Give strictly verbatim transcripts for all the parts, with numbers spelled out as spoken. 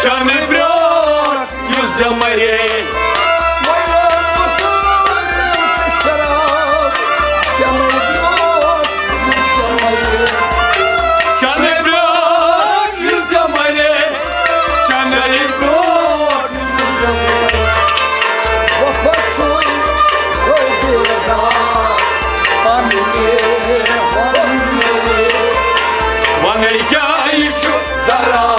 چانہِ برٛونٛٹھ یُس زٮ۪و مَرے۔ وۄنۍ لوٚگ وۄتُر چھُ شراب، چانہِ برٛونٛٹھ یُس زٮ۪و مَرے۔ چانہِ برٛونٛٹھ یُس زٮ۪و مَرے۔ چانہِ برٛونٛٹھ یُس زٮ۪و مَرے۔ وۄنۍ کھوژُن گوٚو بیدار، پننہِ وَننہِ۔ وَنے کیٛاہ یہِ چھُ درا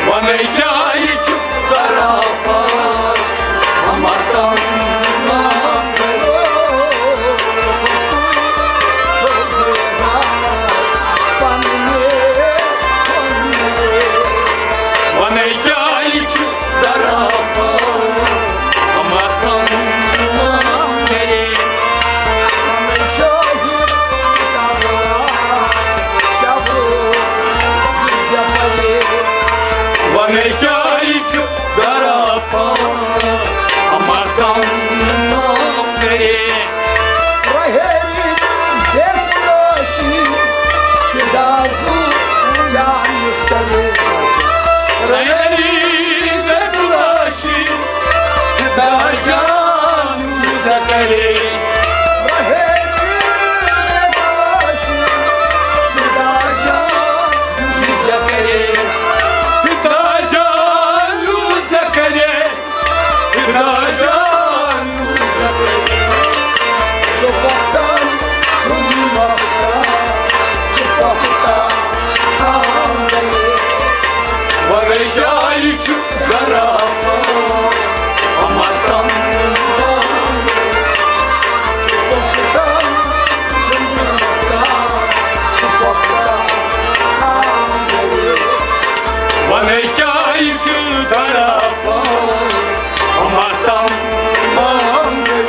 وَنے کیٛاہ یہِ چھُ درا وَنے کیٛاہ یہِ چھُ درا پان، اما تم کرے۔ رہری بے تلاشی، فدا زو جان یُس کرے۔ رہری بے تلاشی، فدا جان یُس کرے۔ رہری بے تلاشی، فدا جان یُس کرے۔ فدا جان یُس کرے۔ خدا جان، چھُ پۄختہٕ کُنہِ مۄختہٕ، چھُ پۄختہٕ خانٛدر۔ وَنے کیٛاہ یہِ چھُ گرا پان، اما تم چھُ پۄختہٕ کُنہِ مۄختہٕ، چھُ پۄختہٕ خانٛدر۔ وَنے کیٛاہ یہِ چھُ گرا پان، اما تم مانگے۔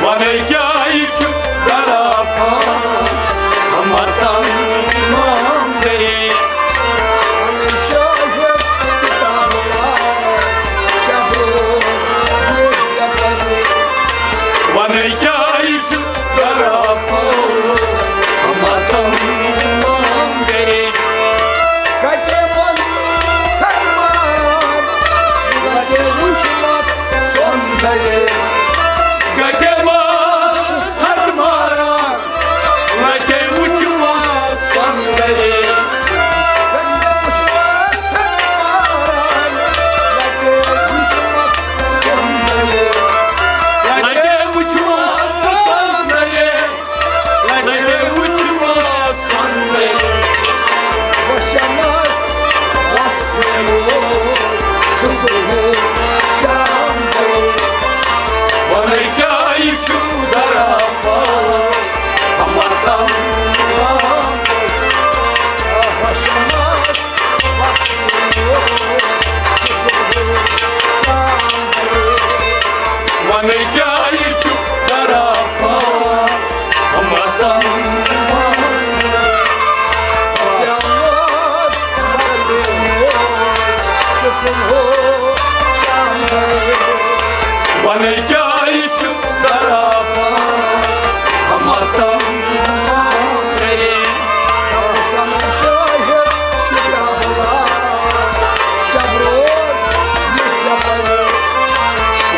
وَنے کیٛاہ یہِ چھُ گرا پان، اما تم مانگے۔ وَنے کیٛاہ یہِ چھُ گرا پان، اما تم مانگے۔ کَتہِ منٛز ژھٮ۪ن ماران، کَتہِ وٕچھمَکھ سۄندرے۔ کَتہِ منٛز ژھٮ۪ن ماران، لَٹہِ وٕچھمَکھ سۄندرے۔ لَٹہِ وٕچھمَکھ سۄندرے۔ لَٹہِ وٕچھمَکھ سۄندرے۔ لَٹہِ وٕچھمَکھ سۄندرے۔ وَشَمَس وَس پیوٚو سُہ سُہ شام گوٚو۔ وَنے کیٛاہ یہِ چھُ درا پان، اما تم وَشَمَس وَس پیوٚو سُہ سُہ شام گوٚو۔ وَنے کیٛاہ یہِ چھُ درا پان، اما تم وَنے کیٛاہ یہِ چھُ درا پان، اما تم کرے۔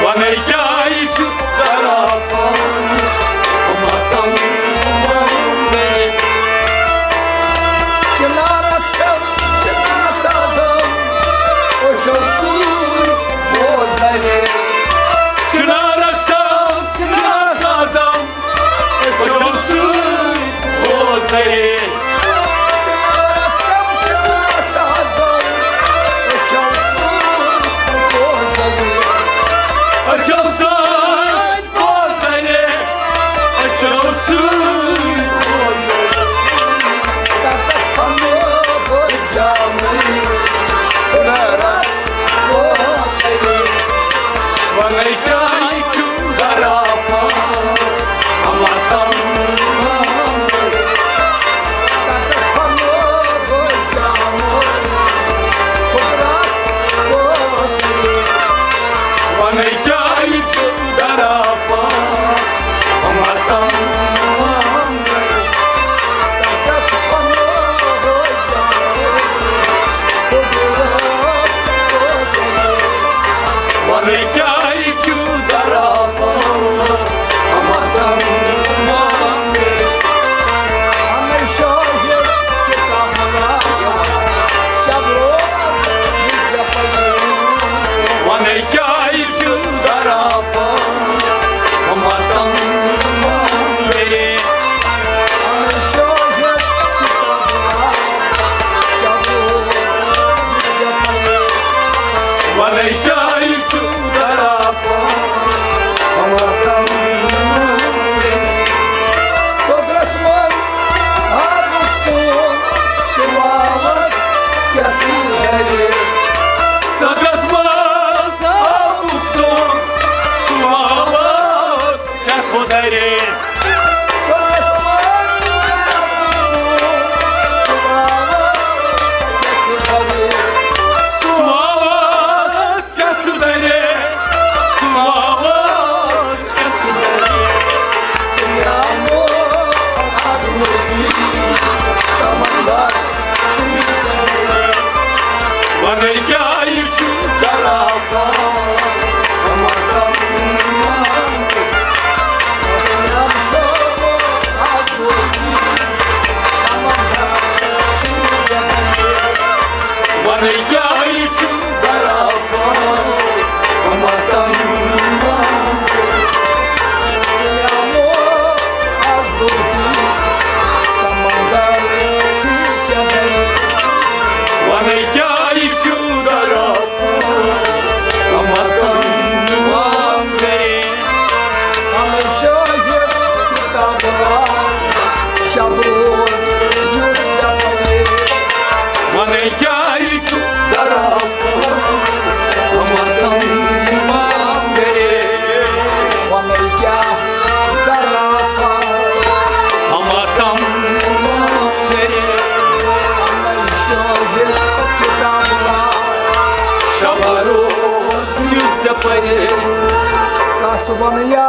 وَنے کیٛاہ یہِ چھُ درا پان، اما تم کرے۔ چنارک سب چنار سازم، أچھو سۭتۍ بوزرے۔ چنارک سب چنار سازم، أچھو سۭتۍ بوزرے۔ چنارک سب چنار سازم، أچھو سۭتۍ بوزرے۔ أچھو سۭتۍ بوزرے، أچھو سۭتۍ بوزرے۔ ستتھ پھمو بوزجامٕے، رارا بوزرے۔ وَنے کیٛاہ یہِ چھُ درا پان، اما تم۔ وۄنۍ کیٛاہ یہِ چھُ درٛاپان وطن؟ صدرس منٛز آبُک ژوٚن، سُہ واوس کیٛاہ تہِ گرِ۔ صدرس منٛز آبُک ژوٚن، سُہ واوس کیٛاہ تہِ گرِ۔ صدرس منٛز آبُک ژوٚن، سُہ واوس کیٛاہ تہِ گرِ۔ سُہ واوس کیٛاہ تہِ دَرِ، سُہ واوس کیٛاہ تہِ دَرِ۔ ژٕ نیٛامُت آز وُردی سمندر چھُے ژےٚ۔ وَنَے کیٛاہ یہِ چھُ درٛاپان وطن؟ ژٕ نیٛامُت آز وُردی سمندر چھُے ژےٚ۔ وَنَے کیٛاہ یہِ چھُ درٛاپان وطن؟ ژٕ نیٛامُت آز دُرکی سمندر چھُے ژےٚ گرِ۔ وَنَے کیٛاہ یہِ چھُ درٛاپان وطن؟ اَمے شٲہِد کِتاب شب روز یُس ژےٚ پَرِ۔ وَنَے کیٛاہ یہِ چھُ درٛاپان وطن؟ وَنَے کیٛاہ درٛاپان وطن؟ اَمے شٲہِد کِتاب شب روز یُس ژےٚ پَرِ۔ کَس وَنہٕ یا